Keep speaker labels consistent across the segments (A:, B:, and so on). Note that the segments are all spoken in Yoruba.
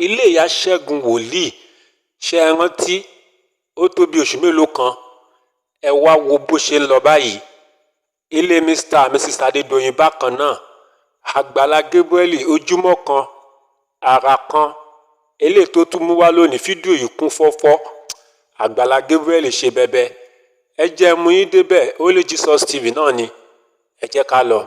A: Ilé ìyá Ṣẹ́gun Wòlíì, ṣé ẹ rántí? Ó tó bí oṣù mélòó kan. Ẹ wá wo bó ṣe ń lọ báyìí. Ilé Mr and Mrs Adédoyin bákan náà. Àgbàlá Gabriel, ojúmọ́ kan, àrà kan. Eléyìí tó tún mú wá lónìí, fídíò yìí kún fọ́fọ́. Àgbàlá Gabriel ṣe bẹbẹ. Ẹ jẹ́ mú yín débẹ̀. Holy Jesus TV náà ni. Ẹ jẹ́ ká lọ.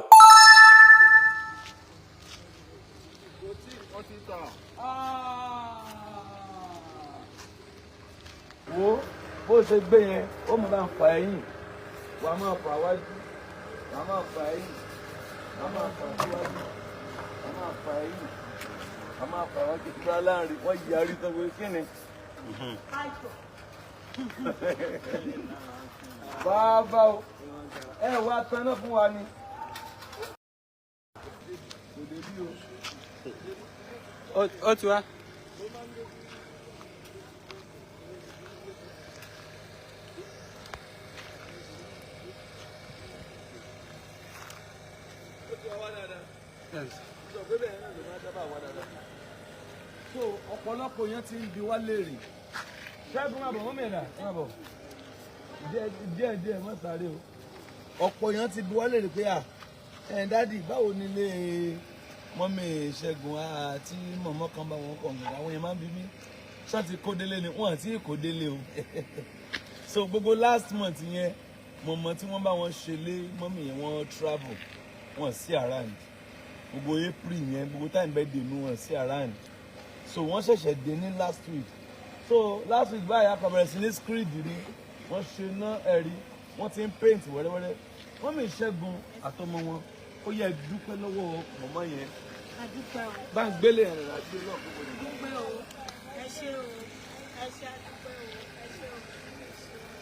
B: Wo bó ṣe gbé yẹn, ó mọ̀ bá ń fa ẹ̀yìn, wàá máa fà wájú, wàá máa fà ẹ̀yìn, wàá máa fà síwájú, wàá máa fà ẹ̀yìn, wàá máa fà wájú. Ìgbà láàrin wọ́n yarí tán pé kí ni. Bàbá o, ẹ wá taná fún wa ni. Kò dé bí o.
C: Ó ti wá.
B: Ó ti wá wá dáadáa.
C: Yes.
B: Sọ pé bẹ́ẹ̀ náà ló máa sábà wá dáadáa. So ọ̀pọ̀lọpọ̀ yẹn ti ń bi wá léèrè. Ṣẹ́gun, máa bọ̀, mọ́mí ẹ̀dá máa bọ̀. Díẹ̀ díẹ̀ díẹ̀, má sáré o. Ọ̀pọ̀ yẹn ti bi wá léèrè pé à ẹ̀ daddy, báwo ni ilé mọ́mí Ṣẹ́gun àti mọ̀mọ́ kan bá wọn kọ̀ nǹkan. Àwọn yẹn máa ń bi mí. Ṣá ti kó délé ni? Wọ́n àti kó délé o. So gbogbo last month yẹn, mọ̀mọ́ tí wọ́n bá wọn ṣe lé mọ́mí yẹn, wọ́n travel, wọ́n sí around. Gbogbo April yẹn, gbogbo time birthday mi, wọ́n sí around. So wọ́n ṣẹ̀ṣẹ̀ dé ní last week. So last week báyìí, a kàn bẹ̀rẹ̀ sí ní screed ni. Wọ́n ṣe ná ẹ̀rí, wọ́n ti ń paint wẹ́rẹ́wẹ́rẹ́. Mọ́mí Ṣẹ́gun àtọmọ wọn, ó yẹ dúpẹ́ lọ́wọ́ mọ̀mọ́ yẹn.
D: A dúpẹ́ o.
B: Bá ń gbélé ẹ̀rìn àti náà gbogbo nìkan.
D: Dúpẹ́ o, ẹ ṣé o, ẹ ṣé, a dúpẹ́ o, ẹ ṣé o, ẹ ṣé o.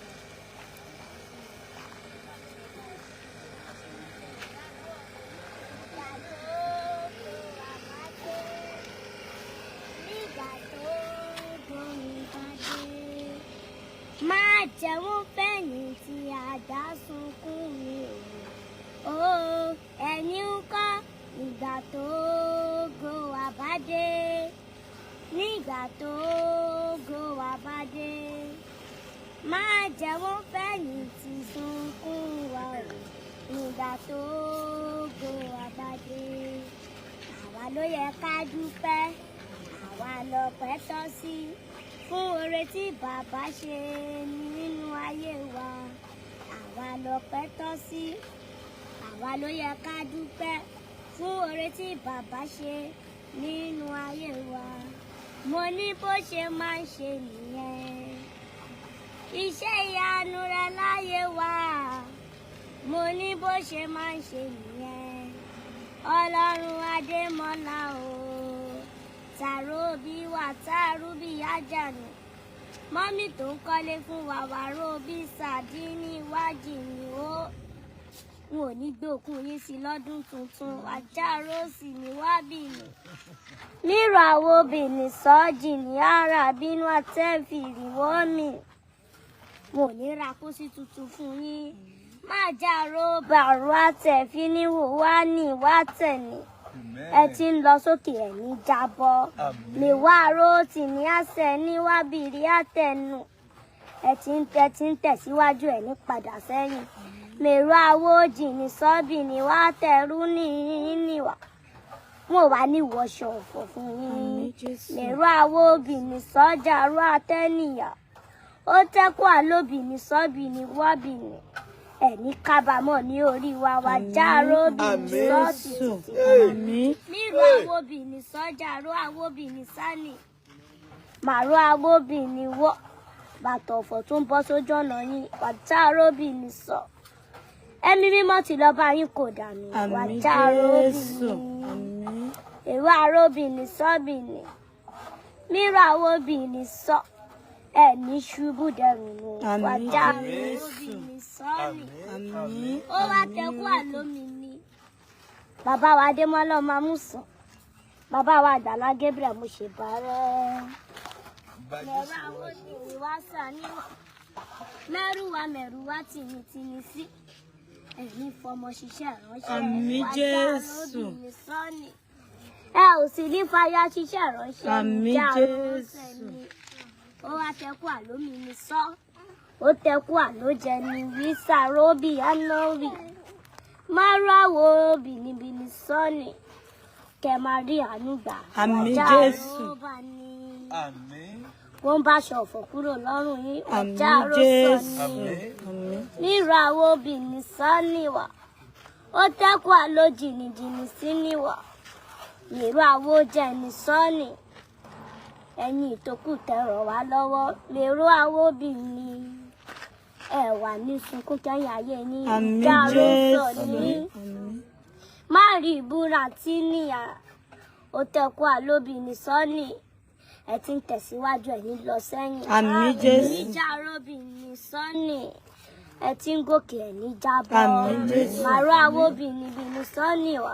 E: Nígbà tó gbóhùn bá dé, má jẹun fẹ̀yìntì, àdá sunkún mi o. Ó ẹni ń kọ́ ìgbà tó go wá bá dé. Nígbà tó go wá bá dé, má jẹun fẹ̀yìntì sunkún wa o. Nígbà tó go wá bá dé, àwa ló yẹ ká dúpẹ́, àwa lọ́pẹ́ tọ́ sí fún oore tí bàbá ṣe nínú ayé wa. Àwa lọ́pẹ́ tọ́ sí, àwa ló yẹ ká dúpẹ́ fún oore tí bàbá ṣe nínú ayé wa. Mo ní bó ṣe máa ń ṣe nìyẹn, iṣẹ́ ìyanu rẹ̀ láyé wa. Mo ní bó ṣe máa ń ṣe nìyẹn, Ọlọ́run Adémọ́lá o. Tààrọ bí wà tààrú bí ájànù, mọ́mí tó ń kọ́lé fún wa, wàró bí sàdínní wájì ni ó. N ò ní gbókun yín sí lọ́dún tuntun. Àjàrò sì ní wábìnì mírọ̀ àwọn obìnrin sọ́ọ̀jì ní ara bínú àtẹ́fìrì wọ́mì. N ò ní ra kósí tuntun fún yín. Má jàrò bàrú àtẹ̀fín ní wà ní wà tẹ̀ní. Ẹ ti ń lọ sókè, ẹ̀ ní jábọ́. Lè wá róòtì ní àṣẹ ní wábìrì àtẹnu. Ẹ ti ń tẹ̀síwájú, ẹ̀ ní padà sẹ́yìn. Mèrò àwòjì ní sọ́ọ̀bì ní wà tẹ̀rú ní níwà. Wọn ò wá ní wọṣọ ọ̀fọ̀ fún yín. Mèrò àwòbì ní sọ́jà rú àtẹnìyà. Ó tẹ́kọ̀ àlóbì ní sọ́ọ̀bì ní wábì ní. Ẹ̀ ní kábàámọ̀ ní orí wa, wà járó bì ní sọ́ọ̀tì títì. Mírò àwòbì ní sọ́jà ró àwòbì ní sani. Màró àwòbì ní wọ́. Bàtọ̀ ọ̀fọ̀ tó ń bọ́ sójú ọ̀nà yín, wà járó bì ní sọ. Ẹ̀mí mímọ́ ti lọ bá yín kò dànù. Wà járó bì ní. Èrò àròbì ní sọ́bì ní. Mírò àwòbì ní sọ. Ẹ̀ ní ṣubú dẹrù nù. Wà járó bì ní sọ́ọ̀nì. Ó wá tẹkú àlómi ni. Bàbá wa Adémọ́lá ọmọ Amúsàn. Bàbá wa Àgbàlá Gabriel, mo ṣe bàárẹ̀. Mẹ̀rù àwọn òní wá sàn níwọ̀n. Mẹ́rù wa mẹ̀rù wa tìmítìmí sí. Ẹ̀mí fọmọ ṣiṣẹ́ ìránṣẹ́.
D: Àmín
E: Wá
D: Jésù.
E: járó bì ní sọ́ọ̀nì. Ẹ ò sì ní fàyà ṣiṣẹ́ ìránṣẹ́.
D: Àmín.
E: Ìjà
D: Jésù.
E: Rọ́ṣẹ́ ni. Ó wá tẹkú àlómi ní sọ, ó tẹkú àlójẹ ní wísà róbì anọ́rì márùáwò bìnnìbìnnì sọ́ọ̀nì kẹ máa rí àánú gbà.
D: Àmín.
E: Ọjà
D: Jésù.
E: Róbà ní
B: Àmín.
E: wọ́n bá ṣọ̀fọ̀ kúrò lọ́rùn yín.
D: Àmín.
E: Ọjà rósọ
D: Jésù.
E: ní
B: Àmín.
D: Àmín.
E: níràwọ obìnrin sọ́ọ̀nì wà, ó tẹ́kọ̀ àlọ́ jìnnìjìnnì sí níwà mèrò àwo jẹ̀nì sọ́ọ̀nì. Ẹ̀yin ìtókù tẹ̀rọ̀ wá lọ́wọ́, mèrò àwo obìnrin ẹ̀ wà ní sunkún kẹ́yìn ayé yín.
D: Àmín.
E: Ìjà rósọ
D: Jésù.
E: ní
D: Àmín.
E: má rí ìbúra tí níyà, ó tẹ́kọ̀ àlọ́ obìnrin sọ́ọ̀nì. Ẹ ti ń tẹ̀síwájú, ẹ̀ ní lọ sẹ́yìn.
D: Àmín Jésù.
E: Níjà róbìnrin sọ́ọ̀nì, ẹ ti ń gòkè, ẹ̀ ní jábọ́.
D: Àmín Jésù.
E: Màrú àwọn obìnrin bìnrin sọ́ọ̀nì wà,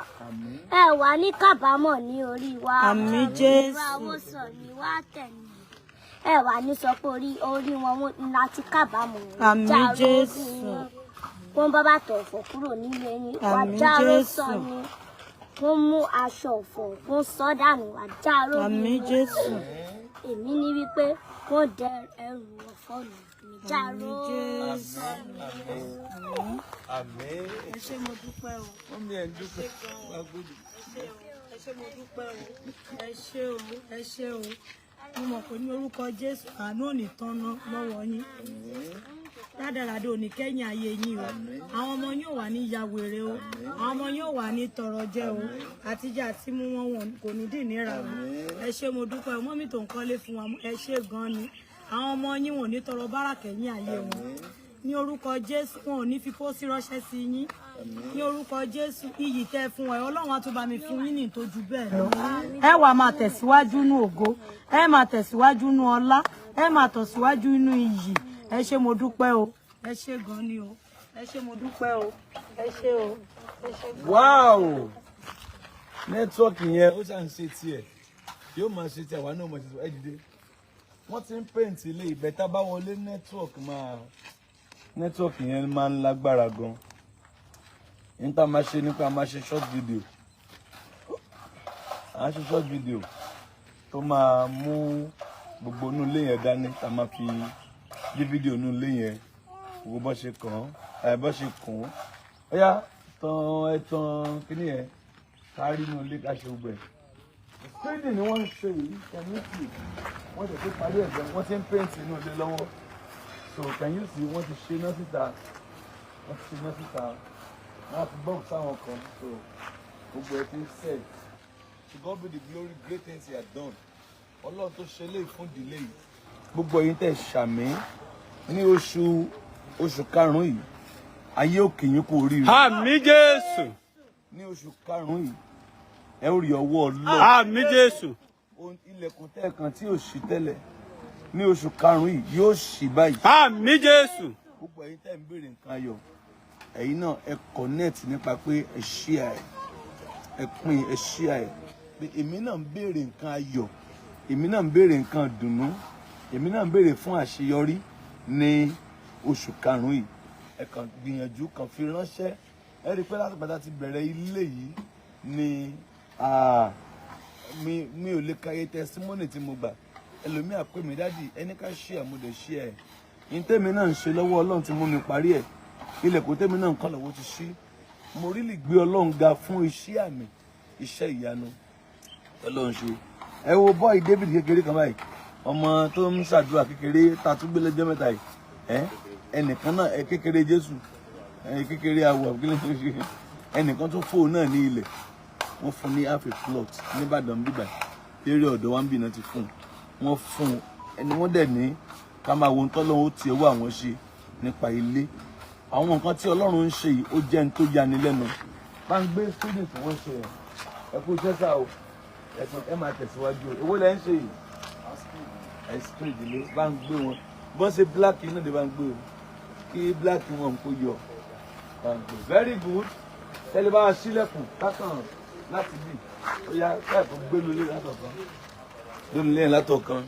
E: ẹ wà ní kábàámọ̀ ní orí wa.
D: Àmín Jésù.
E: Màrú àwọn sọ ní wá tẹ̀lé, ẹ wà ní sọ pé orí wọn láti kábàámọ̀.
D: Àmín.
E: Já
D: Jésù.
E: róbìnrin, wọ́n bá bàtọ̀ ọ̀fọ̀ kúrò nílé yín wà.
D: Àmín.
E: Já
D: Jésù.
E: sọ ní wọ́n mú aṣọ ọ̀fọ̀, wọ́n sọ dànù wà. Já
D: Àmín.
E: róbìnrin.
D: Jésù.
E: Èmi ní wípé wọ́n dẹ ẹrù ọ̀fọ̀ nù níjà
D: Àmín.
E: ró.
D: Jésù.
B: Àmín.
D: Ẹ ṣé, mo dúpẹ́ o.
B: Wọ́n mi ẹ̀ ń dúpẹ́. Wá gbódù.
D: Ẹ ṣé, mo dúpẹ́ o. Ẹ ṣé o, ẹ ṣé o. Mo mọ̀ pé ní orúkọ Jésù, àánú ò ní tán ná lọ́wọ́ yín. Rádaràda ò ní kẹ́yìn ayé yín o. Àwọn ọmọ yín ò wà ní ya wèrè o, àwọn ọmọ yín ò wà ní tọrọ jẹ o, àtijọ́ àti mú wọn wọn kò ní dì níra o. Ẹ ṣé, mo dúpẹ́ o. Mummy tó ń kọ́lé fún wa, ẹ ṣé gan ni. Àwọn ọmọ yín wọn ò ní tọrọ bárà kẹ́yìn ayé wọn ní orúkọ Jésù. Wọn ò ní fi pósí ránṣẹ́ sí yín ní orúkọ Jésù. Iyì tẹ́ fún ẹ, Ọlọ́run á tún bá mi fún yín ní ìtọ́jú bẹ́ẹ̀ lọ. Ẹ wà máa tẹ̀síwájú nú ògo, ẹ máa tẹ̀síwájú nú ọlá, ẹ máa tẹ̀síwájú nú iyì. Ẹ ṣé, mo dúpẹ́ o. Ẹ ṣé gan ni o. Ẹ ṣé, mo dúpẹ́ o. Ẹ ṣé o, ẹ ṣé gan.
B: Wow, network yẹn ó ṣàn ṣe tiẹ̀, yóò máa ṣe tiẹ̀, àwa náà máa ṣe tiẹ̀. Ẹ dìde. Wọ́n ti ń paint ilé ìbẹ́ tá a bá wọlé, network máa network yẹn máa ń lágbára gan. Ní tá a máa ṣe nípa, a máa ṣe short video, à ń ṣe short video tó máa mú gbogbo inú ilé yẹn dání, tá a máa fi yí fídíò inú ilé yẹn, gbogbo bó ṣe kàn án ẹ, bó ṣe kùn ún. Ó yá, tán ẹ, tán kíní yẹn, ká rí inú ilé, ká ṣe gbogbo ẹ̀. Painting ni wọ́n ń ṣe yìí. Can you see? Wọ́n ti parí ẹ̀ gan. Wọ́n ti ń paint inú ilé lọ́wọ́. So can you see? Wọ́n ti ṣe iná síta, wọ́n ti ṣe iná síta, wọ́n á fi bulb sáwọn kan. So gbogbo ẹ̀ ti ń set. To God be the glory, great things he had done. Ọlọ́run tó ṣe léyìí fún ìdílé yìí. Gbogbo ẹ̀yin tẹ̀ ṣàmì ní oṣù karùn-ún yìí, ayé òkè yín kú oríire.
A: Àmín Jésù.
B: Ní oṣù karùn-ún yìí, ẹ ó rí ọwọ́ Ọlọ́run.
A: Àmín Jésù.
B: Ohun ilẹ̀kùn tẹ́ẹ̀kan tí ò ṣí tẹ́lẹ̀, ní oṣù karùn-ún yìí yóò ṣí báyìí.
A: Àmín Jésù.
B: Gbogbo ẹ̀yin tẹ́ ń béèrè nǹkan ayọ̀, ẹ̀yin náà ẹ connect nípa pé ẹ share ẹ, ẹ pín, ẹ share ẹ, pé èmi náà ń béèrè nǹkan ayọ̀, èmi náà ń béèrè nǹkan dùnnú, èmi náà ń béèrè fún àṣeyọrí ní oṣù karùn-ún yìí. Ẹ kàn gbìyànjú, kàn fi ránṣẹ́. Ẹ rí i pé láti pàtàkì ti bẹ̀rẹ̀ ilé yìí ni mi ò lè ka iye testimony tí mo gbà. Ẹlòmíà pè mí, "Daddy, ẹni ká share, mo dẹ̀ share ẹ̀ ní." Tèmi náà ń ṣe lọ́wọ́, Ọlọ́run ti mú mi parí ẹ̀. Ilẹ̀kùn tèmi náà ń kọ́ lọ́wọ́ ti ṣí. Mo rí lè gbé Ọlọ́run ga fún iṣẹ́ àmì, iṣẹ́ ìyanu Ọlọ́run ṣe. Ẹ wo boy David kékeré kan báyìí, ọmọ tó ń ṣàdúrà kékeré tá a tún gbé lọ́jọ́ mẹ́ta yìí. Ẹ ẹnìkan náà, ẹ kékeré Jésù, ẹ kékeré awọ àbíkílẹ̀ tó ṣe, ẹnìkan tó fóun náà ní ilẹ̀, wọ́n fún ní half a plot nìbàdàn bíbà, eré ọ̀dọ̀ wa ń bì náà ti fún un. Wọ́n fún un ẹni, wọ́n dẹ̀ ní ká máa wo ohun tọ́lọ́run ó ti ọwọ́ àwọn ṣe nípa ilé. Àwọn nǹkan tí Ọlọ́run ń ṣe yìí, ó jẹ́ ní tó yani lẹ́nu. Bá ń gbé student wọ́n ṣe ẹ̀. Ẹ kú iṣẹ́ sá o. Ẹ̀sán ẹ máa tẹ̀síwájú o. Èwo lẹ́ ń ṣe yìí? Ẹ̀ street ilé. Bá ń gbé wọn bọ́n ṣe black náà dé, bá ń gbé o, kí black wọn kó yọ. Bá ń gbé. Very good. Tẹ́lẹ̀ bá a sílẹ̀kùn kákan láti bì. Ó yá, káàkó gbé lólé látọ̀kan, lólé látọ̀kan.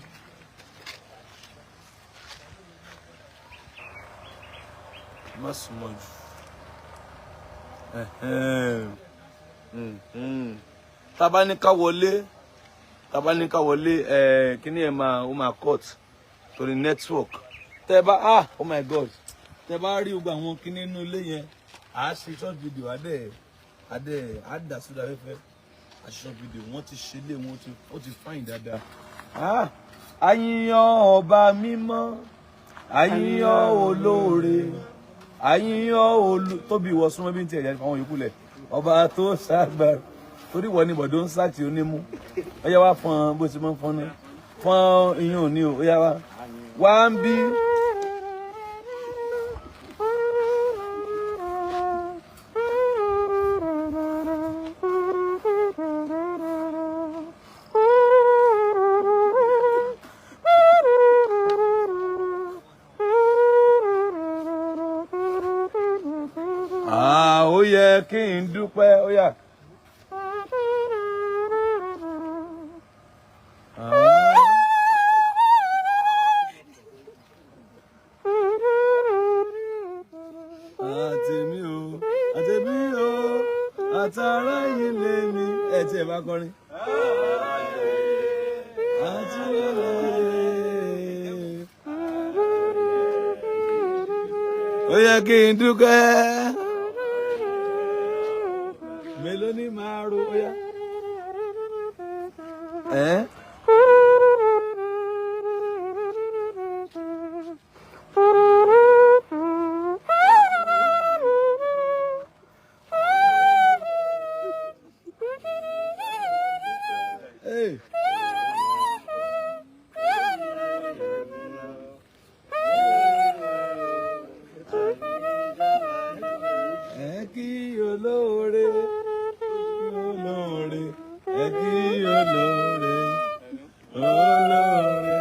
B: Má súnmọ́ jù. Ẹ̀hẹ́n. Tá bá ní ká wọlé, tá bá ní ká wọlé, ẹ kíní ẹ máa, ó máa cut torí network. Tẹ bá, ah, oh my God, tẹ bá rí gbogbo àwọn kíní inú ilé yẹn, à á ṣe short video, àdẹ á dà sódà afẹ́fẹ́. À ṣe short video, wọ́n ti ṣe lé wọn, ó ti fine dáadáa. Ah, àyìnyàn ọba mímọ́, àyìnyàn olóore, àyìnyàn olú tóbi. Ìwọ súnmọ́ bí n tiẹ̀ jáde fáwọn yòókù lẹ̀. Ọba tó ṣàgbà torí ìwọ ni bọ̀dọ̀ ń sáàtì onímú. Ó yá, wá fọn bó ṣe máa ń fọn náà, fọn iyún òní o. Ó yá, wá wá ń bí. Ah, ó yẹ kí n dúpẹ́, ó yá. Ah. Àtẹ̀mí o, àtẹ̀mí o, àtàrà yìí lé mi. Ẹ tí ẹ bá kọrin. Àtàrà yìí. Ó yẹ kí n dúpẹ́. Mélòó ni màá ro, ó yá. Ẹ́. Hey. Ẹ kí olóore, olóore, ẹ kí olóore, olóore,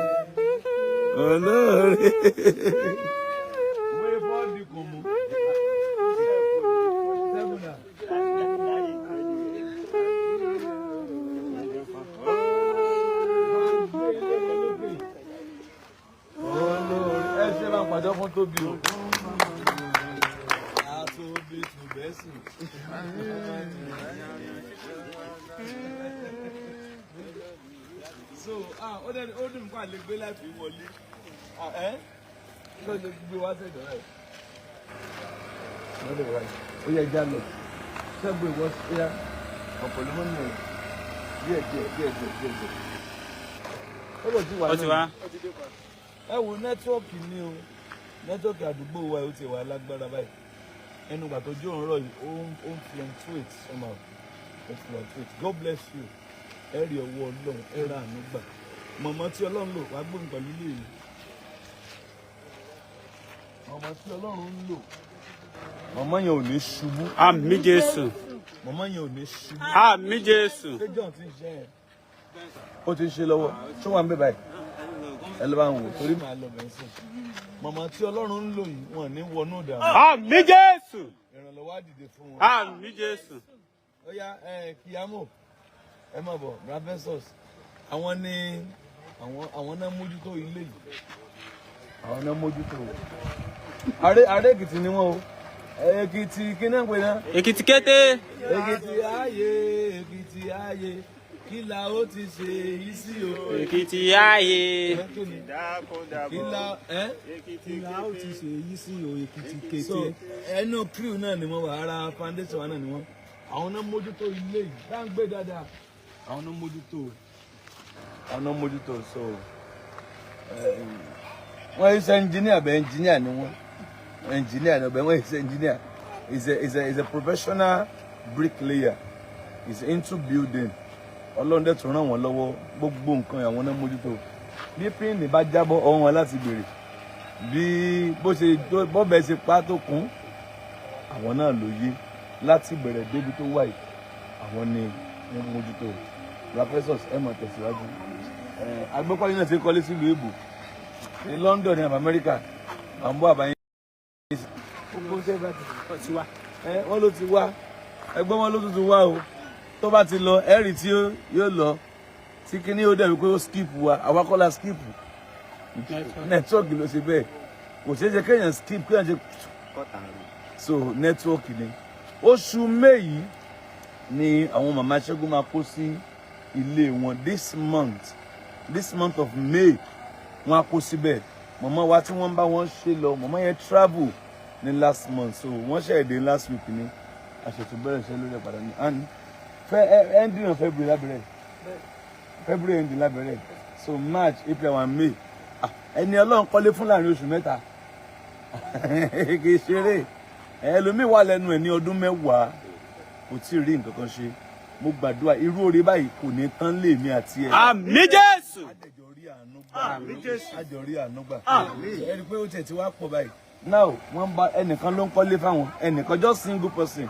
B: olóore. Wé fọ́ọ̀dì kò mú. Sẹ́gun náà. Olóore, ẹ ṣe máa pàjọ́ fún Tóbi o. Àtóbi tùbẹ́sì. So, ah, ó dẹ́ni ó dùn kó àlè gbé láti wọlé. Ah, ẹ́ kí ló lè gbé wá sẹ́dọ̀ rẹ̀? Lọ́dọ̀ wáyé. Ó yẹ já lọ. Ṣẹ́gun, ìwọ sí ya. Ọ̀pọ̀ ló mọ̀ ní ẹ̀. Díẹ̀ díẹ̀ díẹ̀ díẹ̀ díẹ̀ díẹ̀. Ó lọ sí wa.
C: Ó ti wá.
B: Ẹ wo network ni o, network àdúgbò wa, ó ti wà lágbára báyìí. Ẹnu ìgbà tó jó ń rọ̀ yìí, ó ń fluctuate somehow, ó ń fluctuate. God bless you. Ẹ rí ọwọ́ Ọlọ́run, ẹ ra àánú gbà. Mọ̀mọ́ tí Ọlọ́run lò wá gbóhùn pẹ̀lú ilé yìí, mọ̀mọ́ tí Ọlọ́run ń lò, mọ̀mọ́ yẹn ò ní ṣubú.
C: Àmín Jésù.
B: Mọ̀mọ́ yẹn ò ní ṣubú.
C: Àmín Jésù.
B: Ṣé John ti ń ṣe yẹn? Ó ti ń ṣe lọ́wọ́. Ṣé wà ń bẹ̀ báyìí? Ẹ ló bá ń wò torí màá lọ bẹ̀ ń sìn. Mọ̀mọ́ tí Ọlọ́run ń lò yìí, wọn ò ní wọnú ìdààmú.
C: Àmín Jésù.
B: Ìrànlọ́wọ́ á dìde fún wọn.
C: Àmín Jésù.
B: Ó yá, ẹ kíámò, ẹ má bọ̀. Professors, àwọn ní àwọn náà mójútó ilé yìí, àwọn náà mójútó o. Àrẹ àrẹ Èkìtì ni wọn o. Èkìtì kí náà ń pè náà?
C: Èkìtì kété.
B: Èkìtì ààyè, Èkìtì ààyè, kí la ó ti ṣe yìí sí o?
C: Èkìtì ààyè.
B: Kí la ẹ
F: Kí la ó ti ṣe yí sí o, Èkìtì kété?
B: So ẹnu crew náà ni wọ́n wà, ara foundation wa náà ni wọ́n. Àwọn náà mójútó ilé yìí, bá ń gbé dáadáa. Àwọn náà mójútó, àwọn náà mójútó. So wọ́n yìí ṣe engineer bẹ́ẹ̀, engineer ni wọ́n, engineer ni bẹ́ẹ̀, wọ́n yìí ṣe engineer. Is a professional bricklayer, is into building. Ọlọ́run dẹ̀ tún ràn wọ́n lọ́wọ́. Gbogbo nǹkan, àwọn náà mójútó. Bí píìnì bá jábọ́, ọwọ́ wọn láti béèrè. Bí bó ṣe bọ́bẹ̀ ṣe pa tó kún, àwọn náà ló yé láti bẹ̀rẹ̀ débi tó wà yìí. Àwọn ni wọ́n mójútó. Professors, ẹ mọ̀ tẹ̀síwájú. Agbẹ́pàdé náà ti kọ́lé sílùú èbò ní London ní àbá Amẹ́ríkà, à ń bọ́ àbáyé. Gbogbo ṣe bá ti
C: wá.
B: Ẹ wọ́n ló ti wá, ẹgbọ́n wọn ló tún ti wá o. Tó bá ti lọ, ẹ̀rì tí yóò lọ tí kíní ó dẹ̀bi pé ó skip wa. Àwa kọ́ la skip, network ló ṣe bẹ́ẹ̀. Kò ṣeé ṣe kéèyàn skip, kéèyàn ṣe. So network ni. Oṣù May yìí, Ni àwọn màmá Ṣẹ́gun máa kó sí ilé wọn this month, this month of May, wọ́n á kó síbẹ̀. Màmá wa tí wọ́n bá wọn ṣe lọ, màmá yẹn travel ní last month, so wọ́n ṣe èdè last week ni àṣetò bẹ̀rẹ̀ ṣe lórí ẹ̀padà ní and ending of February lábẹ́rẹ́, February ending lábẹ́rẹ́, so March, April and May. Ah, ẹni Ọlọ́run kọ́lé fún láàrin oṣù 3 kì í ṣeré. Ẹlòmíì wà lẹ́nu ẹ̀ ní ọdún 10, kò tí ì rí nǹkan kan ṣe. Mo gbàdúrà, irú oore báyìí kò ní tán lèmi àti ẹ.
C: Àmín Jésù.
B: Àjọ rí àánú gbà, àjọ rí àánú gbà. Ẹni pé ó tiẹ̀ ti wá pọ̀ báyìí now, wọ́n bá ẹnìkan ló ń kọ́lé fáwọn ẹnìkan, just single person,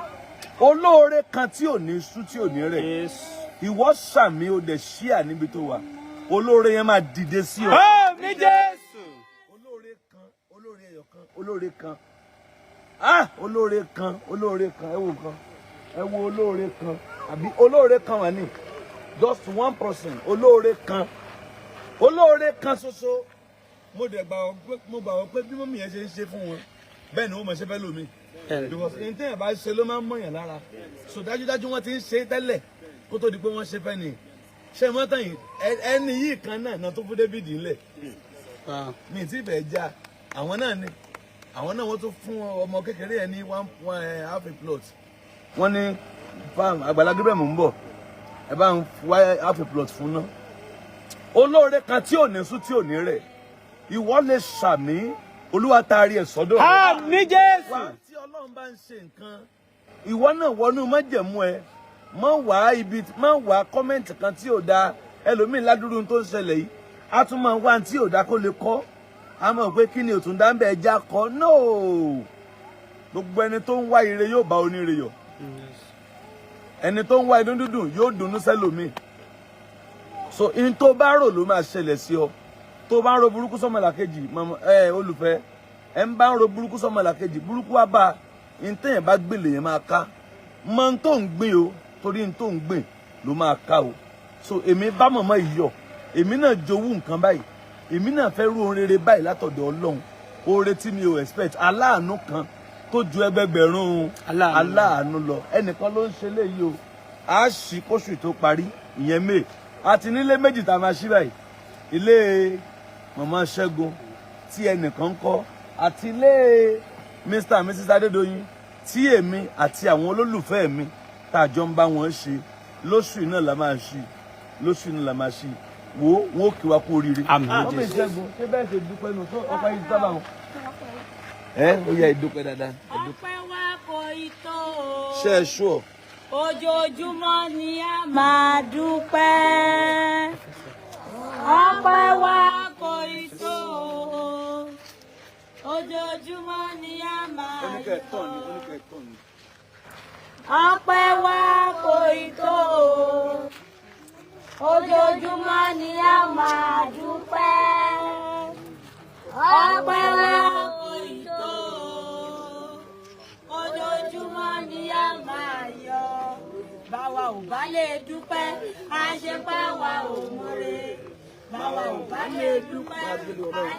B: olóore kan tí ò ní sú, tí ò ní rẹ̀. Ìwọ sàmì, ó dẹ̀ ṣíà níbi tó wà, olóore yẹn máa dìde sí ọ.
C: Àmín Jésù.
B: Olóore kan, olóore ẹyọ kan, olóore kan, ah, olóore kan, olóore kan. Ẹ wo nǹkan, ẹ wo olóore kan àbí olóore kan wà ní just one person, olóore kan, olóore kan ṣoṣo. Mo dẹ̀ gbà wọ́n pé, mo gbà wọ́n pé bí mummy yẹn ṣe ń ṣe fún wọn, bẹ́ẹ̀ ni wọ́n mọ̀ ṣe fẹ́ lómi, because ní tẹ́yàn bá ṣe ló máa ń mọ̀yàn lára. So dájúdájú, wọ́n ti ń ṣe tẹ́lẹ̀ kó tó di pé wọ́n ṣe fẹ́ ni ṣé mọ́tàn yìí. Ẹni yìí kan náà náà tó fún David ńlẹ̀ mi tí fẹ́ já àwọn náà ni, àwọn náà wọ́n tún fún ọmọ kékeré yẹn ní one one half a plot. Wọ́n ní farm Àgbàlá Gabriel, mò ń bọ̀, ẹ bá ń wá half a plot fún náà. Olóore kan tí ò ní sún, tí ò ní rẹ̀, ìwọ lè ṣàmì, Olúwa taari ẹ̀ sọ́dọ̀ rẹ̀.
C: Àmín Jésù.
B: Wá, tí Ọlọ́run bá ń ṣe nǹkan, ìwọ náà wọnú májẹ̀mú ẹ, má wá ibi, má wá comment kan tí ò dáa. Ẹlòmíín ládùúrú tó ń ṣẹlẹ̀ yìí, á tún máa wá tí ò dáa kó lè kọ́ á mọ̀ pé kí ni òtún dá ń bẹ̀, ẹja kọ́. No, gbogbo ẹni tó ń wá ire yóò bá oníre yọ̀. Ẹni tó ń wá inú dídùn yóò dùnnú sẹ́lòmíì. So in tó bá rò ló máa ṣẹlẹ̀ sí ọ. Tó bá ń ro burúkú sọ́mọlàkejì, ẹ olùfẹ́, ẹ ń bá ń ro burúkú sọ́mọlàkejì, burúkú wá bá a. N téèyàn bá gbèlè yẹn máa ká mọ n tó ń gbìn o, torí n tó ń gbìn ló máa ká o. So èmi bá mọ̀mọ́ yìí yọ̀, èmi náà jowú nǹkan báyìí, èmi náà fẹ́ rú ohun rere báyìí látọ̀dọ̀ Ọlọ́run, oore tí mi ò expect, aláàánú kan tó ju ẹgbẹgbẹ̀rún
C: Aláàánú.
B: aláàánú lọ. Ẹnìkan ló ń ṣe léyìí o. A ṣì kóṣù tó parí ìyẹn May, àti nílé méjì tá a máa ṣí báyìí: ilé màmá Ṣẹ́gun tí ẹnìkan kọ́ àti ilé Mr and Mrs Adédoyin tí èmi àti àwọn olólùfẹ́ mi tá a jọ ń bá wọn ṣe. Lóṣù yìí náà la máa ṣí, lóṣù yìí náà la máa ṣí. Wo wọn ò kí wa kú oríire.
C: Àmín.
B: Mummy Ṣẹ́gun, ṣé bẹ́ẹ̀ ṣe dúpẹ́ nù tó ọkọ yìí sábà wọn. Ẹ ó yẹ ìdúpẹ́ dáadáa.
D: Ọpẹ́ wa kò ì tó o.
B: Ṣe é ṣú ọ.
D: Ojoojúmọ́ ni a máa dúpẹ́. Ọpẹ́ wa kò ì tó o. Ojoojúmọ́ ni a máa
B: Oníkẹ́ tọ̀ ni.
D: yọ̀.
B: Oníkẹ́ tọ̀ ni.
D: Ọpẹ́ wa kò ì tó o. Ojoojúmọ́ ni a máa dúpẹ́. Ọpẹ́ wa kò ì tó o. Ojoojúmọ́ ni a máa yọ̀. Báwa ò bá lè dúpẹ́, a ṣe pé wa ò mọ̀re. Báwa ò bá lè dúpẹ́, a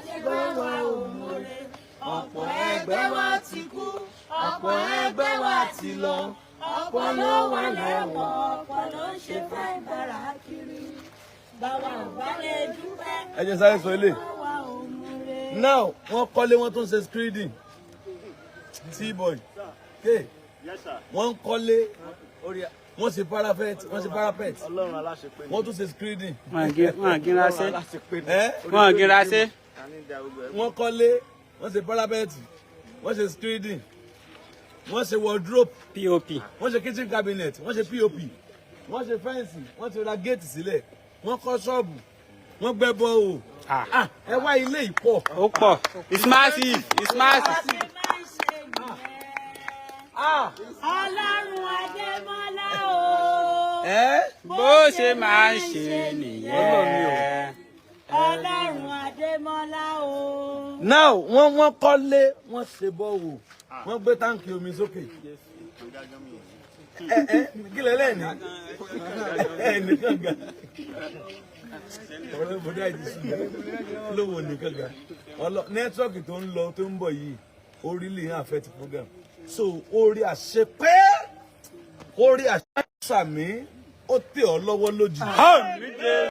D: ṣe pé wa ò mọ̀re. Ọ̀pọ̀ ẹgbẹ́ wa ti kú, ọ̀pọ̀ ẹgbẹ́ wa ti lọ. Ọ̀pọ̀ ló wà lẹ́wọ̀n, ọ̀pọ̀ ló ń ṣe fẹ́ bára kiri. Báwa ò bá lè dúpẹ́,
B: Ẹ jẹ́ sáré sọ ilé.
D: báwa ò mọ̀re.
B: Now wọ́n kọ́lé, wọ́n tún ṣe screening. T-boy k, wọ́n kọ́lé, wọ́n ṣe parapet, wọ́n ṣe parapet, wọ́n tún ṣe screening.
C: Wọ́n gíra ṣe.
B: Ẹ
C: Wọ́n gíra ṣe.
B: Wọ́n kọ́lé, wọ́n ṣe parapet, wọ́n ṣe screening, wọ́n ṣe wardrobe,
C: POP.
B: Wọ́n ṣe kitchen cabinet, wọ́n ṣe POP, wọ́n ṣe fence, wọ́n ti ra géètì sílẹ̀, wọ́n kọ́ ṣọ́ọ̀bù, wọ́n gbẹ́ bọ́ọ̀.
C: Ah.
B: Ẹ wá, ilé ìpọ̀.
C: Ó pọ̀. It's massive. It's massive.
D: Ṣe máa ń ṣe nìyẹn. Ọlọ́run Adémọ́lá o.
B: Ẹ
C: Bó ṣe máa ń ṣe nìyẹn.
D: Ọlọ́run Adémọ́lá o.
B: Now wọ́n kọ́lé, wọ́n ṣe borehole, wọ́n gbé táǹkì omi sókè. Ẹ ẹ kí lẹ lẹ́ẹ̀ni ẹ nìkan ga ọ̀rẹ́ bọ́dá yìí ti sùn lówó nìkan ga ọlọ. Network tó ń lọ tó ń bọ̀ yìí, ó really ń affect program, so orí àṣepé, orí àṣepé. Sàmì, ó tẹ̀ ọ́ lọ́wọ́ lójijì.
C: Àmín Jésù.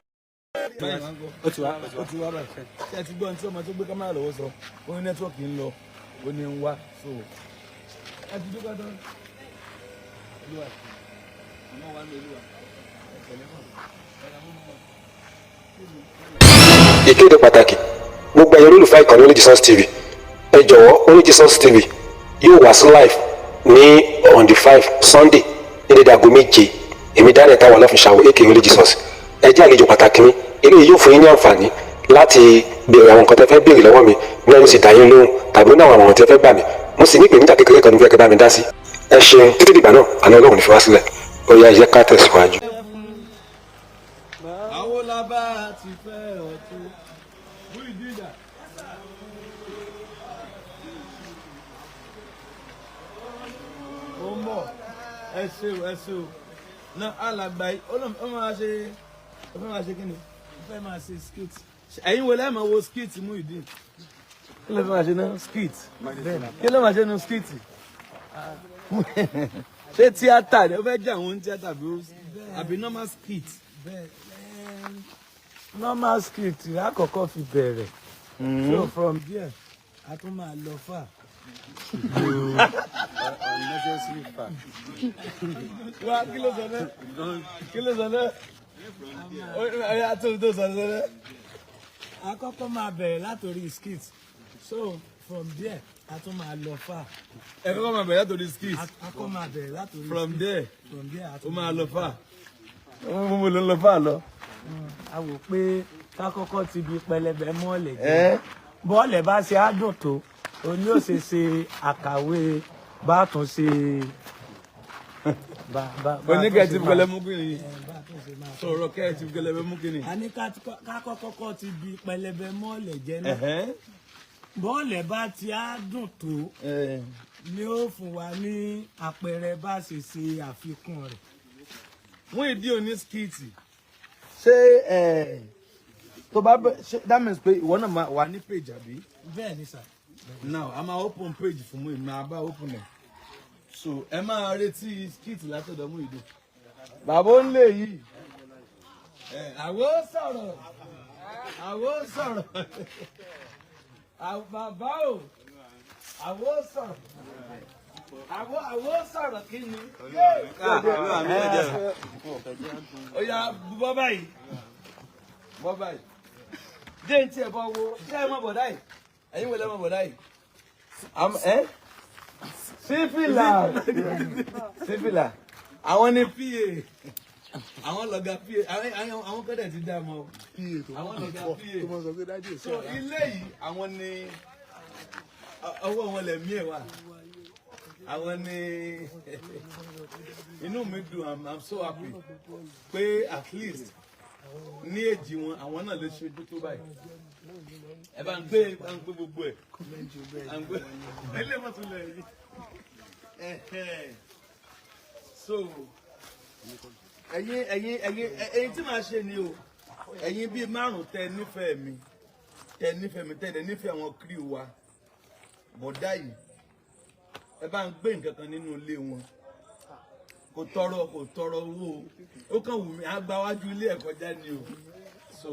B: Ó ti wá, ó ti wá báyìí. Ṣé ẹ ti gbọ́ ohun tí ọmọ tó gbé kámẹ́rà lọ́wọ́ sọ? Ó ní network ń lọ, ó ní ń wá. So ẹ ti dúpẹ́ tán. Olúwa, ọmọ wa ń lo Olúwa. Ẹ tẹ̀lé mọ́. Ẹ ra mọ́ mọ́.
A: Ìkéde pàtàkì: gbogbo ẹ̀yin olólùfẹ́ ìkànnì Only Jesus TV, ẹ jọ̀wọ́, Only Jesus TV yóò wá sí live ní on the 5 Sunday ní dédé aago 7. Èmi Daniel Táwọn Ọlọ́fin Ṣàwọ̀ aka Only Jesus, ẹ jẹ́ àlejò pàtàkì mi. Eléyìí yóò fún yín ní àǹfààní láti béèrè àwọn nǹkan tẹ́ fẹ́ béèrè lọ́wọ́ mi ní ẹnu sì dá yín lóhùn, tàbí ní àwọn àmọ̀ràn tẹ́ fẹ́ gbà mí. Mo sì ní ìpèníjà kékeré kan ní fẹ́ kẹ́ bá mi dá sí. Ẹ ṣeun. Títí dìgbà náà, àná Ọlọ́run ní fi wá sílẹ̀. Ó yá, ẹ jẹ́ ká tẹ̀síwájú.
B: Àwọn lábá ti fẹ́ ọ̀tún. Muyideen dà? Ó ń bọ̀. Ẹ ṣe o, ẹ ṣe o. Náà alàgbà yìí, ó lóun ó máa ṣe, ó fẹ́ máa ṣe kí ni?
F: Ó fẹ́ máa ṣe skit.
B: Ẹ̀yin wo lẹ́ẹ̀ máa wo skit Muyideen? Kí ló fẹ́ máa ṣe náà? Skit. Kí ló máa ṣe nínú skit? Ṣé tíátà ni? Ó fẹ́ jẹ́ àwọn tíátà àbí normal skit?
F: Bẹ́ẹ̀, normal skit lákọ̀ọ́kọ́ fi bẹ̀rẹ̀, so from there a tún máa lọ fà.
C: Unnecessary fact.
B: Wá, kí ló sọ náà? Kí ló sọ náà? Ó yá, tó sọ náà.
F: A kọ́kọ́ máa bẹ̀rẹ̀ látòrí skit, so from there a tún máa lọ fà.
B: Ẹ kọ́kọ́ máa bẹ̀rẹ̀ látòrí skit.
F: A kọ́ máa bẹ̀rẹ̀ látòrí
B: From there
F: from there a
B: ó
F: tún
B: máa lọ fà. Mo ló ń lọ fà lọ.
F: A wò pé ká kọ́kọ́ ti bi pẹlẹbẹ mọ́ọ̀lẹ̀ jẹ́, bọ́ọ̀lẹ̀ bá ṣe á dùn tó, òní ò ṣe ṣe àkàwé bá tún ṣe bá
B: Oníkẹ́
F: tún
B: ti
F: ṣe
B: pẹlẹ mú kí ni?
F: Ẹ, bá tún ṣe máa.
B: Sọ̀rọ̀, kẹ́ ti pẹlẹbẹ mú kí ni?
F: A ní ká kọ́kọ́ ti bi pẹlẹbẹ mọ́ọ̀lẹ̀ jẹ́ náà, bọ́ọ̀lẹ̀ bá ti á dùn tó ni ó fún wa ní àpẹẹrẹ bá ṣe ṣe àfikún rẹ̀.
B: Muyideen oní skit. Ṣé tó bá bẹ ṣe, that means pé ìwọ náà máa wà ní page, àbí?
F: Bẹ́ẹ̀ ni sà.
B: Now a máa open page fún Muyideen, máa bá open ẹ̀, so ẹ máa retí skit látọ̀dọ̀ Muyideen. Bàbá ó ń lè yìí ẹ, àwo sọ̀rọ̀, àwo sọ̀rọ̀, bàbá o, àwo sọ̀rọ̀, àwo sọ̀rọ̀, kí ni? Ó yá, bọ́ báyìí, bọ́ báyìí, dé ní tiẹ̀ bọ́ wo. Ṣé ẹ mọ̀ bọ̀dá yìí? Ẹ̀yin wo lẹ́ mọ̀ bọ̀dá yìí? Ẹ́ sífìlà, sífìlà, àwọn ní pa, àwọn lọ̀gá pa, àwọn kọ́dẹ̀ ti dá mọ́ àwọn lọ̀gá pa. So ilé yìí, àwọn ní ọwọ́ wọn lẹ̀mí ẹ̀ wà, àwọn ní. Inú mi dùn, I'm so happy pé at least ní èjì wọn, àwọn náà lè ṣojú tó báyìí. Ẹ bá ń gbé, bá ń gbé gbogbo ẹ, à ń gbé ilé mọ́tò lẹ̀ yìí. Ẹ̀hẹ̀. So ẹ̀yin tí màá ṣe ni o, ẹ̀yin bíi márùn tẹ nífẹ̀ẹ́ mi, tẹ nífẹ̀ẹ́ mi, tẹ dẹ̀ nífẹ̀ẹ́ àwọn crew wa, bọ̀dá yìí, ẹ bá ń gbé nǹkan kan nínú ilé wọn. Kò tọrọ, kò tọrọ owó o, ó kàn wù mí agbáwájú ilé ẹ̀ kọjá ni o. So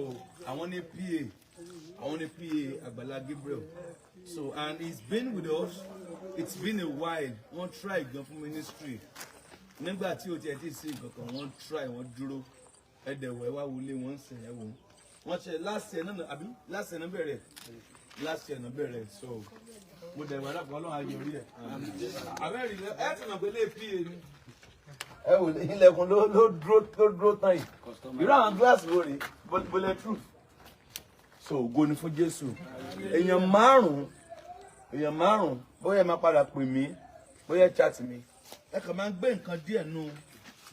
B: àwọn ní pa, àwọn ní pa Àgbàlá Gabriel. So and he's been with us, it's been a while. Wọ́n try gan fún ministry nígbà tí o tiẹ̀ ti sí nǹkan kan. Wọ́n try, wọ́n dúró, ẹ̀dẹ̀wọ̀ ẹ wá wọlé, wọ́n ń sìn. Ẹ wò wọ́n ṣe last year náà, àbí last year náà bẹ̀rẹ̀, last year náà bẹ̀rẹ̀. So mo dẹ̀ wà lápò, Ọlọ́run ayọ̀ rí ẹ̀ àbẹ́rẹ́ ẹ̀ ti mọ̀ pé lè pa ni. Ẹ wò, ilẹ̀kùn ló dúró tán yìí. Irú àwọn gíláàsì wo rèé? Bulletproof. So ògo ni fún Jésù. Èèyàn márùn, èèyàn márùn, bóyá ẹ máa padà pè mí, bóyá ẹ chat mi, ẹ kàn máa ń gbé nǹkan díẹ̀ nù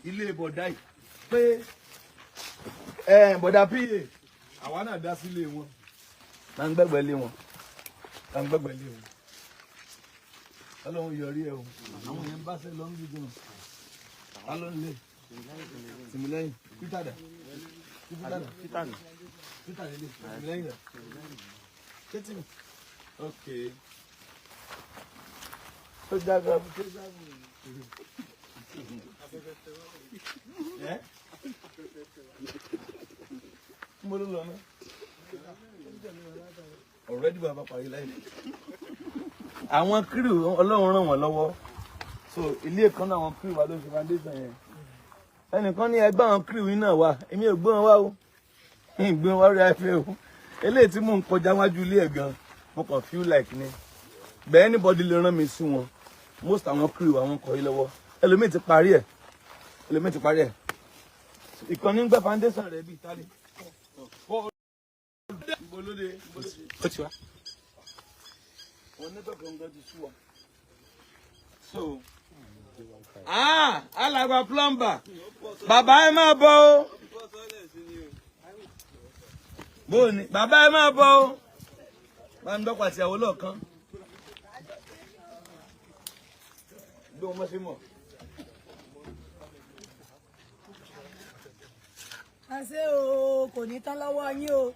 B: ilé bọ̀dá yìí pé ẹ bọ̀dá pa, àwa náà dá sílé wọn, máa ń gbẹ́gbẹ́ lé wọn, máa ń gbẹ́gbẹ́ lé wọn. Ọlọ́run yọrí ẹ o. Àwọn èèyàn bá ṣe lọ ń gbígbọ́n ta ló ń lé Tìmílẹ́yìn. Peter dà? Peter dà? Peter lè Tìmílẹ́yìn dà? Ṣé tìmí? Ok, ó jágbá, ó jágbá. Ẹ́ mo ló lọ náà already, bàbá parí láì àwọn crew. Ọlọ́run ràn wọ́n lọ́wọ́. So ilé kan náà, àwọn crew wa ló ṣe foundation yẹn. Ẹnìkan ní ẹgbẹ́ àwọn crew yìí náà wà. Èmi ò gbé wọn wá o, ń gbé wọn wá rí afẹ́ o. Eléyìí tí mò ń kọjá wájú ilé ẹ̀ gan, mo kàn feel like ni bẹ́ẹ̀. Anybody lè rán mi sí wọn. Most àwọn crew, àwọn kọ yìí lọ́wọ́. Ẹlòmíì ti parí ẹ̀, ẹlòmíì ti parí ẹ̀. Ìkànnì ń gbẹ́ foundation rẹ̀ bíi tálẹ̀.
C: Ó ti wá.
B: Wọn network ọ̀hún gan ti sú wa. So, ah, alàgbà plumber, bàbá, ẹ máa bọ̀ o. Bóòní bàbá, ẹ máa bọ̀ o. Bá ń dọ́kọ̀ àti ìyàwó lọ́ọ̀kan. Bí wọ́n ṣe mọ̀.
D: Ẹ ṣé o, kò ní tán lọ́wọ́ yín o.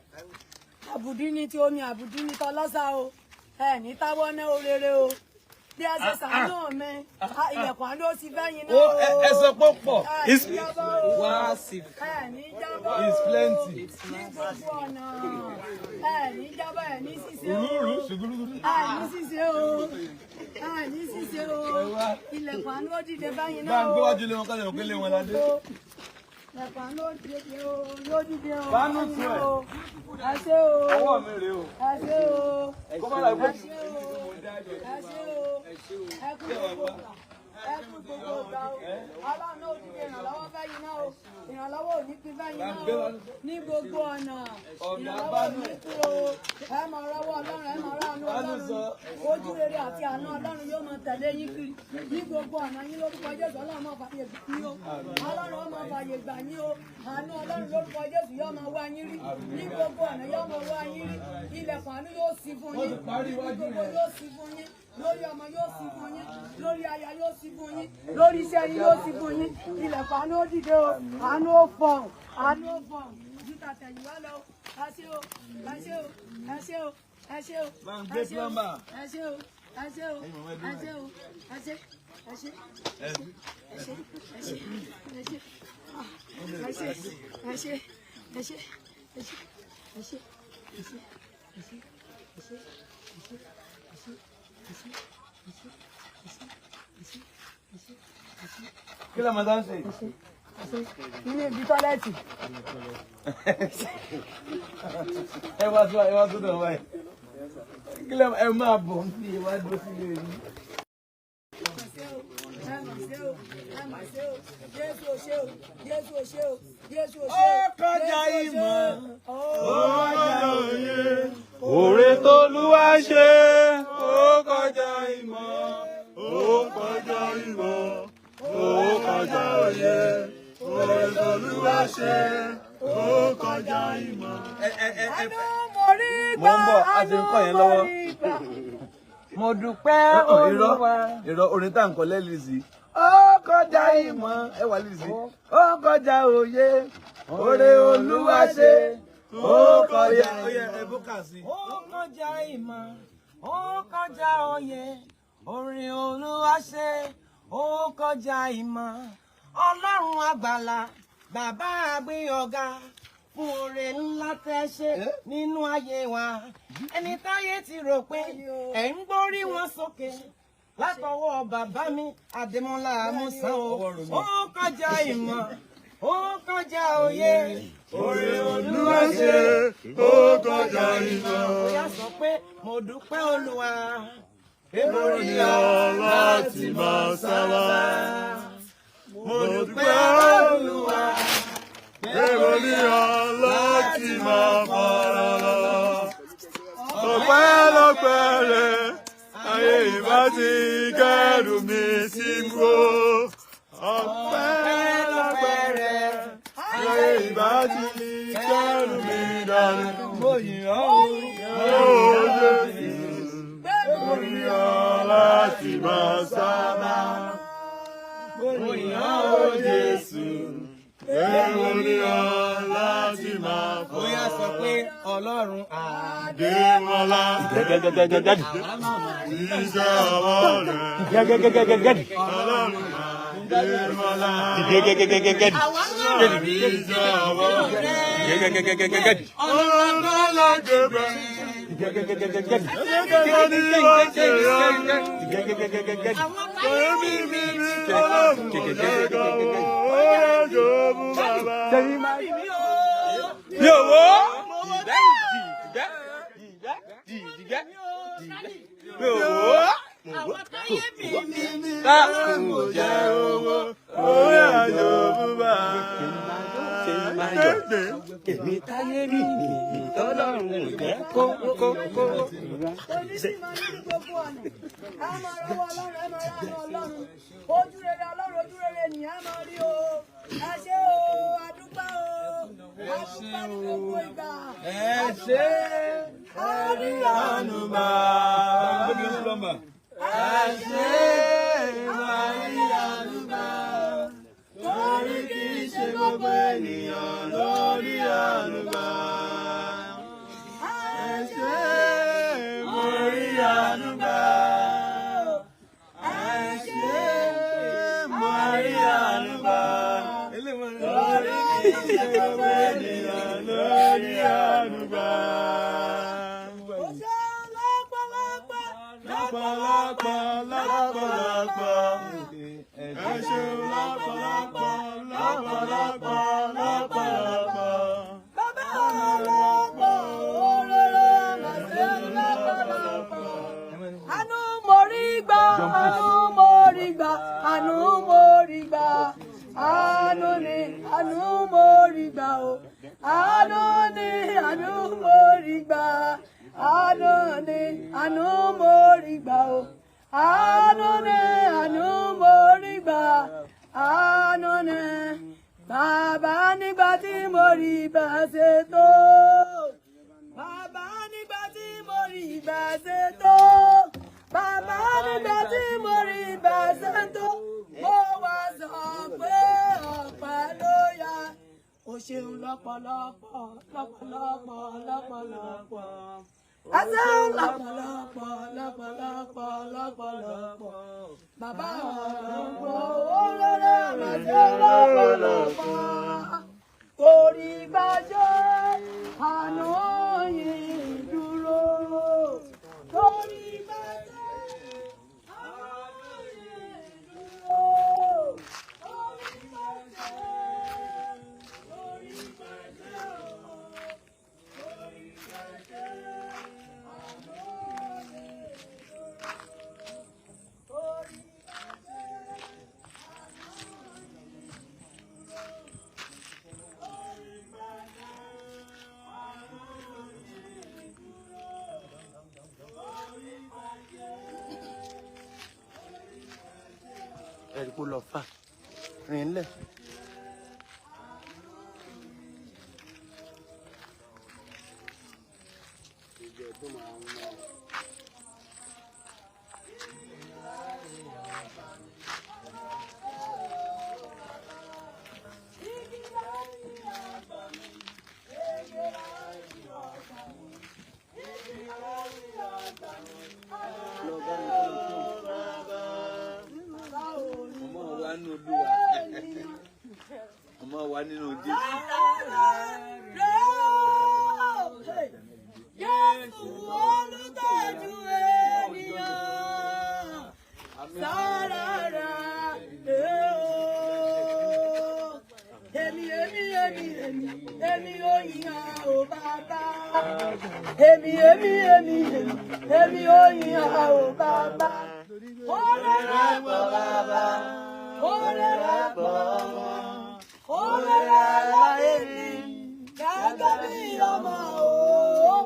D: Àbùdí ní ti omi, àbùdí ní tọlọ́sà o. Ẹ ní táwọ́ náà o, rere o. Bí ẹ ṣe ṣàánú mi, ilẹ̀kùn àánú ó sì fẹ́yìn náà
B: Ó
D: o.
B: ẹ sọ pé ó pọ̀.
D: Ẹ ní jábọ́ o.
B: Massive.
D: Ẹ ní jábọ́ o.
B: It's plenty.
D: Ní gbogbo ọ̀nà, ẹ ní jábọ́, ẹ ní ṣìṣe o.
B: Rúrú ṣùgbùrú.
D: Ẹ ní ṣìṣe o, ẹ ní ṣìṣe o. Ilẹ̀kùn àánú ó dìde fẹ́yìn
B: Bá
D: náà
B: ń
D: o.
B: gbé wájú ilé wọn, kálẹ̀ òkè lé wọn ládé.
D: Ilẹ̀kùn àánú ó dìde o, yóò dìde o.
B: Bánú tu ẹ̀.
D: Ẹ ṣé o.
B: Ọwọ́ mi rèé o.
D: Ẹ ṣé o.
B: Kó má dàgbé.
D: Ẹ ṣé o. Ẹ ṣé o. Ẹ kú gbogbo ìgbà. Ẹ kú gbogbo ìgbà o. Ọlọ́run náà ó dìde ìrànlọ́wọ́ fẹ́yìn náà o. Ìrànlọ́wọ́ ò ní pín fẹ́yìn náà o. Ní gbogbo ọ̀nà. Ìrànlọ́wọ́ ò ní pín o. Ẹ máa rọ́wọ́ Ọlọ́run, ẹ máa ráàánú Ọlọ́run. Ojú rere àti àánú Ọlọ́run yóò máa tẹ̀lé yín kiri. Ní gbogbo ọ̀nà yín lórúkọ Jésù, Ọlọ́run máa fàyè gbà yín o. Ọlọ́run ó máa fàyè gbà yín o. Àánú Ọlọ́run lórúkọ Jésù yóò máa wá yín rí. Ní gbogbo ọ̀nà yóò máa wá yín rí. Ilẹ̀kùn àánú yóò ṣí fún yín.
B: Parí iwájú
D: Gbogbo
B: yẹn.
D: yóò ṣí fún yín. Lórí ọmọ yóò ṣí fún yín. Lórí aya yóò ṣí fún yín. Lórí iṣẹ́ yín yóò ṣí fún yín. Ilẹ̀kùn àánú ó dìde o. Àánú ó fọhùn. Àánú ó fọhùn. Ju tàtẹ̀yìnwá lọ. Ẹ ṣé o. Ẹ ṣé o. Ẹ ṣé o. Ẹ ṣé o.
B: Bá ń gbé
D: Ẹ ṣé o.
B: plumber.
D: Ẹ ṣé o. Ẹ ṣé o. Ẹ ṣé o. Ẹ ṣé. Ẹ ṣé. Ẹ ṣé. Ẹ ṣé. Ẹ ṣé. Ah, ẹ ṣé. Ẹ ṣé. Ẹ ṣé. Ẹ ṣé. Ẹ ṣé. Ẹ ṣé. Ẹ ṣé. Ẹ ṣé. Ẹ ṣé. Ẹ ṣé. Ẹ ṣé. Ẹ ṣé. Ẹ ṣé. Ẹ ṣé. Ẹ ṣé.
B: Kí ló máa dá ń ṣe?
D: Ilé ibi toilet.
B: Ẹ wá tó, ẹ wá tó dọ̀ báyìí. Kí ló ẹ máa bọ̀ ń fi wá dúró sílé yín?
D: Ẹ mà ṣé o, ẹ mà ṣé o, Jésù ò ṣé o, Jésù ò ṣé o, Jésù ò ṣé o.
B: Ó kọjá ìmọ̀.
D: Ó
B: kọjá òye.
C: Oore t'Olúwa ṣe, ó kọjá ìmọ̀, ó kọjá ìmọ̀, ó kọjá òye. Oore t'Olúwa ṣe, ó kọjá ìmọ̀.
B: Ẹ ẹ ẹ ẹ
D: Àánú mo rí
B: Mo
D: gbà,
B: ń bọ̀, a ti ń
D: àánú
B: kọ́ yẹn
D: mo
B: lọ́wọ́.
D: rí gbà.
F: Mo dúpẹ́.
B: Irọ́,
F: Olúwa.
B: irọ́, orin tá à ń kọ lẹ́lìsì. Ó kọjá ìmọ̀, ẹ wà lìsì. Ó kọjá òye. Oore Olúwa ṣe. Ó kọjá òye. Ẹ bó kà sí.
F: Ó kọjá ìmọ̀, ó kọjá òye. Orin Olúwa ṣe, ó kọjá ìmọ̀. Ọlọ́run àgbàlà, bàbá àgbéyọ̀gá fún oore ńlá tẹ́ ṣe nínú ayé wa. Ẹni táyé ti rò pé ẹ̀ ń gbórí wọn sókè látọwọ́ bàbá mi Adémọ́lá Àmúsàn o. Ó kọjá ìmọ̀, ó kọjá òye.
C: Oore Olúwa ṣe, ó kọjá ìmọ̀.
F: Ó yá, sọ pé mo dúpẹ́ Olúwa.
C: Mo rí ọ láti máa sábà. Mo dúpẹ́ Olúwa. Mo rí ọ láti máa fara lọ. Ọpẹ́lọpẹ́ rẹ̀, ayé ìbá ti kẹ́rù mi sí gbó. Ọpẹ́lọpẹ́ rẹ̀, ayé ìbá ti kẹ́rù mi dànù.
B: Mo yìn ọ́ o.
C: Ó Jésù, mo rí ọ láti máa sábà.
B: Mo yìn ọ́
C: Ó Jésù, mo rí ọ láti máa
F: Ó yá, sọ pé Ọlọ́run
C: Adémọ́lá. Iṣẹ́ ọwọ́ rẹ̀.
A: Gẹ́gẹ́gẹ́gẹ́gẹ́.
C: Ọlọ́run. Adémọ́lá.
A: Gẹ́gẹ́gẹ́gẹ́gẹ́.
C: Rí iṣẹ́ ọwọ́ rẹ̀.
A: Gẹ́gẹ́gẹ́gẹ́gẹ́.
C: Ọ̀rọ̀ tó lágbègbè.
A: Gẹ́gẹ́gẹ́gẹ́gẹ́.
C: Gẹ́gẹ́ ní wọ́n ṣe yọnu.
A: Gẹ́gẹ́gẹ́gẹ́gẹ́.
C: Èmi mi mi ọlọ́run ò jẹ́ kó ó yẹ jòbú bàbá.
A: Mi ò wò. Mi ò wò.
C: Ọlọ́run ò jẹ́ owó ó yẹ jòbú bàbá.
A: Èmi táyé mi mi tọ́lọ́run ò jẹ́ kó kó kó.
D: Onísìmọ̀ nínú gbogbo ọ̀nà. A máa rọwọ́ Ọlọ́run, ẹ máa ránu Ọlọ́run. Ojú rere Ọlọ́run, ojú rere ènìyàn á máa rí o. Ẹ ṣé o, a dúpẹ́ o. A dúpẹ́ ní gbogbo ìgbà.
B: Ẹ ṣé.
D: A rí
C: Àánú bá. Ẹ ṣé máa rí àánú gbà. Torí kì í ṣe gbogbo ènìyàn ló rí àánú gbà. Ẹ ṣé mo rí àánú gbà. Ẹ ṣé mo rí àánú gbà. Torí kì í ṣe gbogbo ènìyàn ló rí àánú gbà.
D: Ó ṣe lọ́pọ̀lọpọ̀,
C: Lọ́pọ̀lọpọ̀ lọ́pọ̀lọpọ̀. Ẹ ṣeun lọ́pọ̀lọpọ̀ lọ́pọ̀lọpọ̀ lọ́pọ̀lọpọ̀.
D: Bàbá ọlọ́pọ̀ òróró màṣẹ́ lọ́pọ̀lọpọ̀. Àánú mo rí gbà, àánú mo rí gbà, àánú mo rí gbà. Àánú ni, àánú mo rí gbà o. Àánú ni, àánú mo rí gbà. Àánú ni, àánú mo rí gbà o. Àánú ni, àánú mo rí gbà. Àánú ni, bàbá nígbà tí mo rí bá ṣe tó. Bàbá nígbà tí mo rí bá ṣe tó. Bàbá nígbà tí mo rí bá ṣe tó. Mo wá sọ pé ọpẹ́ ló yá. O ṣeun lọ́pọ̀lọpọ̀, lọ́pọ̀lọpọ̀, lọ́pọ̀lọpọ̀. Ẹ ṣeun lọ́pọ̀lọpọ̀, lọ́pọ̀lọpọ̀, lọ́pọ̀lọpọ̀. Bàbá ọ̀rọ̀ òróró màṣẹ́ lọ́pọ̀lọpọ̀. Torí gbàjọ́ àánú yìí dúró. Torí gbàjọ́ àánú yìí dúró. Torí gbàjọ́, torí gbàjọ́, torí gbàjọ́ àánú yìí dúró. Torí gbàjọ́ àánú yìí dúró.
G: Ẹ̀rí kó lọ fà rìn lẹ̀.
B: Ọmọ wa nínú Olúwa. Ọmọ wa nínú Jésù.
D: Jésù olùtọ́jú ènìyàn, sára rẹ̀ o. Èmi èmi èmi èmi èmi ò yìnyín o bàbá. Èmi èmi èmi èmi èmi ò yìnyín o bàbá. Oore rẹ̀ pọ̀ bàbá, oore rẹ̀ pọ̀ ọmọ, oore rẹ̀ láyé mi gẹ́gẹ́ bí ọmọ o.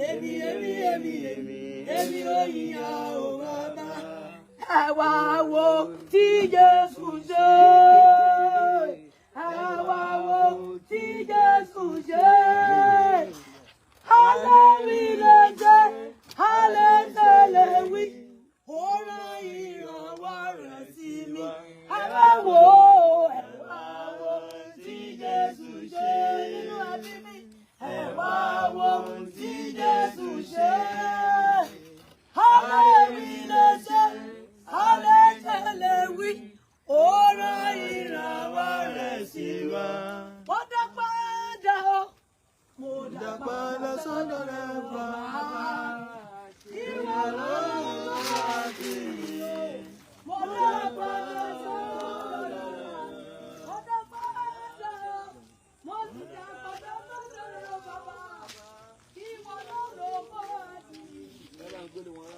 D: Èmi èmi èmi èmi èmi ò yìnyín o bàbá. Ẹ wá wo tí Jésù ṣe. Ẹ wá wo tí Jésù ṣe. Alẹ́ lè jẹ́, alẹ́ tẹ̀lé wí. Ó rán ìrànwọ́ rẹ̀ sí mi. Ẹ wá wo, ẹ wá wo tí Jésù ṣe nínú ẹbí mi. Ẹ wá wo tí Jésù ṣe. Alẹ́ lè jẹ́, alẹ́ tẹ̀lé wí. Ó rán
C: sọ́dọ̀ rẹ bàbá. Ìwọ lọ́lọ́run tó láti yìn.
D: Mo dá padà sọ́dọ̀ rẹ. Mo dá padà. Mo sì dá padà sọ́dọ̀ rẹ bàbá. Ìwọ lọ́lọ́run tó láti yìn.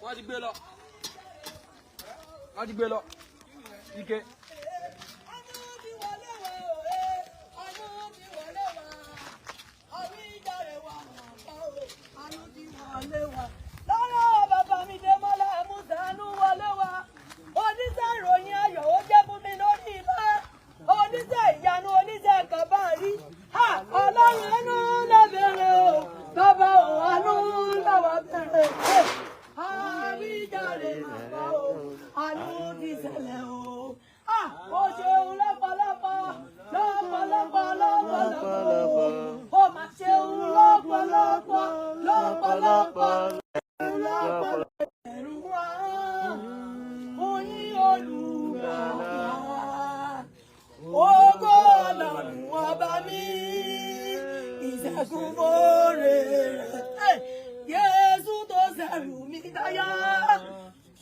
B: Wọ́n ti gbé lọ. Wọ́n ti gbé lọ. Ike.
D: Lọ́rọ̀ bàbá mi dé mọ́lá Mùsàánú wọlé wa. Oníṣẹ́ ìròyìn ayọ̀ ó jẹ́ fún mi lórí ilé. Oníṣẹ́ ìyanu oníṣẹ́ kan bá rí. Ha! Ọlọ́run ẹnu lábẹ́rẹ́ o. Bàbá o, àánú làwà bẹ̀rẹ̀. Àwíjàre bàbá o, àánú ti ṣẹlẹ̀ o. Ha! Ó ṣeun lọ́pọ̀lọpọ̀, lọ́pọ̀lọpọ̀, lọ́pọ̀lọpọ̀. Ó mà ṣeun lọ́pọ̀lọpọ̀, lọ́pọ̀lọpọ̀. Ẹ̀rù wá, oyin olùgbàlà, ògo Ọlọ́run ọba mi, ìṣẹ́gun fòrè rẹ̀. Jésù tó ṣẹ̀rù mi dáyà,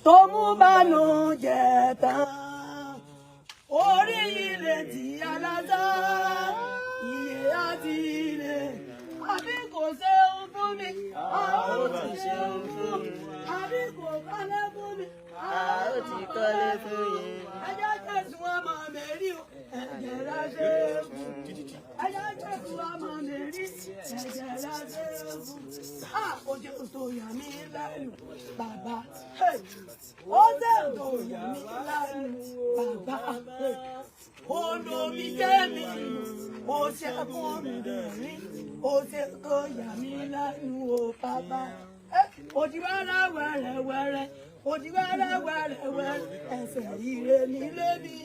D: tó mú bànújẹ́ tán. Orí ìrètí alásà, iye àti ilé. Àbí kò ṣeun fún mi, a ó ti ṣeun fún mi. Àbí kò kọ́lé fún mi, a ó ti kọ́lé fún yín. Ẹjẹ́ Jésù ọmọ Mẹ́rí o, ẹ̀jẹ̀ rẹ̀ ṣe é fún. Ẹjẹ́ Jésù ọmọ Mẹ́rí, ẹ̀jẹ̀ rẹ̀ ṣe é fún. A kò jẹ́ tó yà mí lẹ́nu, bàbá. Ó jẹ́ tó yà mí lẹ́nu, bàbá. Olómi jẹ́ mi, ó ṣe fún mi lẹ́rìn, ó ṣe tó yà mí lẹ́nu o bàbá. Òjìwárá wẹ́rẹ́wẹ́rẹ́, òjìwárá wẹ́rẹ́wẹ́rẹ́, ẹsẹ̀ ire nílé mi.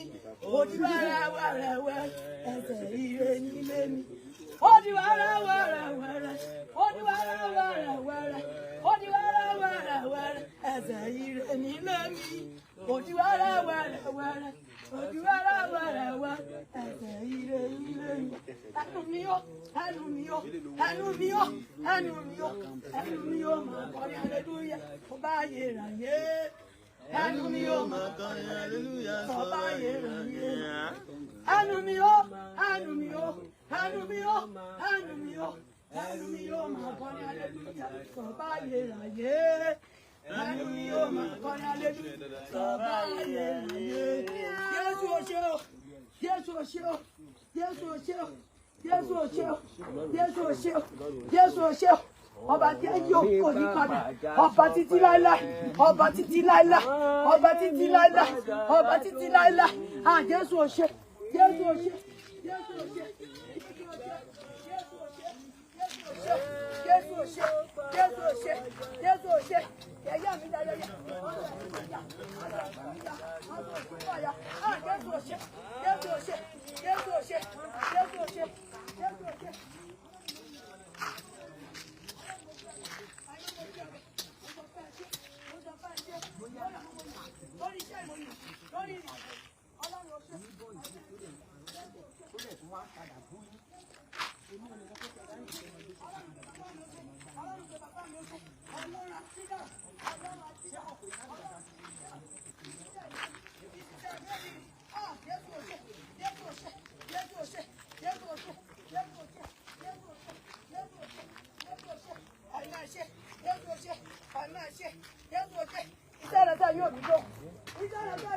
D: Òjìwárá wẹ́rẹ́wẹ́rẹ́, ẹsẹ̀ ire nílé mi. Òjìwárá wẹ́rẹ́wẹ́rẹ́, òjìwárá wẹ́rẹ́wẹ́rẹ́, òjìwárá wẹ́rẹ́wẹ́rẹ́, ẹsẹ̀ ire nílé mi. Òjìwárá wẹ́rẹ́wẹ́rẹ́, òjìwárá wẹ́rẹ́wẹ́rẹ́, ẹsẹ̀ ire nílé mi. Ẹnu mi ó, ẹnu mi ó, ẹnu mi ó, ẹnu mi ó, ẹnu mi ó máa kọrin hallelujah, ọba ayérayé. Ẹnu mi ó máa kọrin hallelujah, ọba ayérayé. Ẹnu mi ó, ẹnu mi ó, ẹnu mi ó, ẹnu mi ó, ẹnu mi ó máa kọrin hallelujah, ọba ayérayé. Ẹnu mi ó máa kọrin hallelujah, ọba ayérayé. Jésù o ṣé o, Jésù o ṣé o, Jésù o ṣé o, Jésù o ṣé o, Jésù o ṣé o, Jésù o ṣé o. Ọba tí ẹ yóò kò ní padà, ọba títí láéláé, ọba títí láéláé, ọba títí láéláé, ọba títí láéláé. À Jésù o ṣé, Jésù o ṣé, Jésù o ṣé, Jésù o ṣé, Jésù o ṣé, Jésù o ṣé, Jésù o ṣé. Yẹ̀yẹ́ mi dá yẹ̀yẹ́, à Jésù o ṣé, Jésù o ṣé, Jésù o ṣé, Jésù o ṣé, Jésù o ṣé. Iṣẹ́ rẹ̀ sá yóò ní tó. Iṣẹ́ rẹ̀ sá